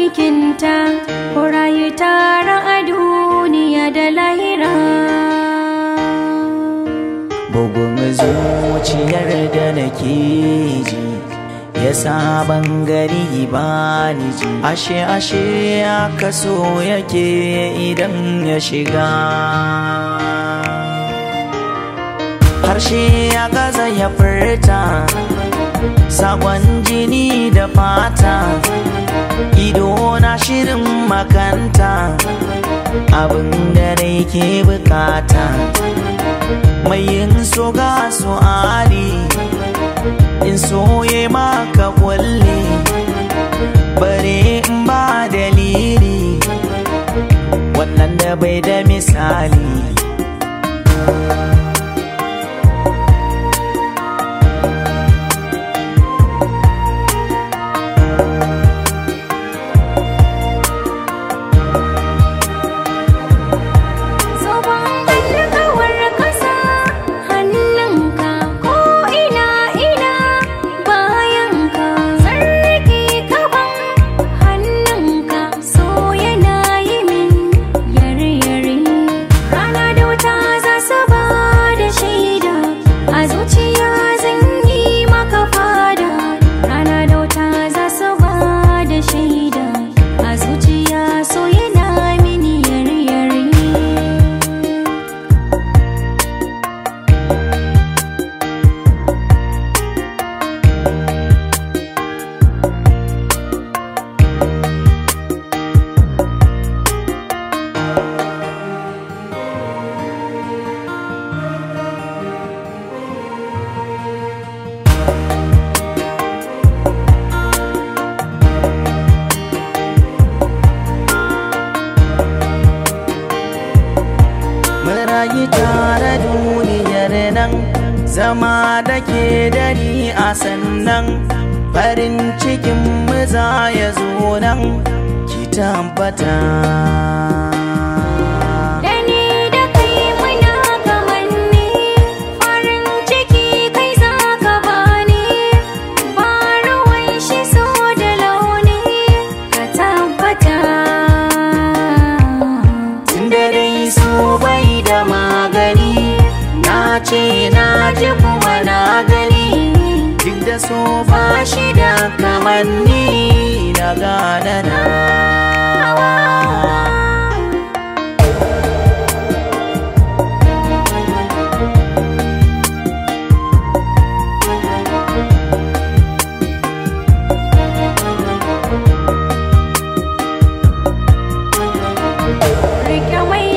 Aikinta ko rayu tare a duniya da lahira. Bugun zuciyar da nake ji ya sabon gari ba ni ji, ashe ashe aka so yake idan ya shiga. Harshe ya gaza ya furta sakon jini da fata, ido na shirin makanta abin da rai ke bukata. Mai yin so ga su'ali in soye maka kulle, bare in ba dalili wannan da bai da misali. Rayu tare duniyar nan, zama da ke dani a sannan, farin cikin mu za ya zo nan, ki tabbata. Da ni da kai muna kamanni, farin ciki kai za ka bani, ba ruwan shi so da launi, ka tabbata. Tunda dai so bai da magani, na ce na ji kuma na gani, duk da so ba shi da kamanni, na gane nawa. Rike mai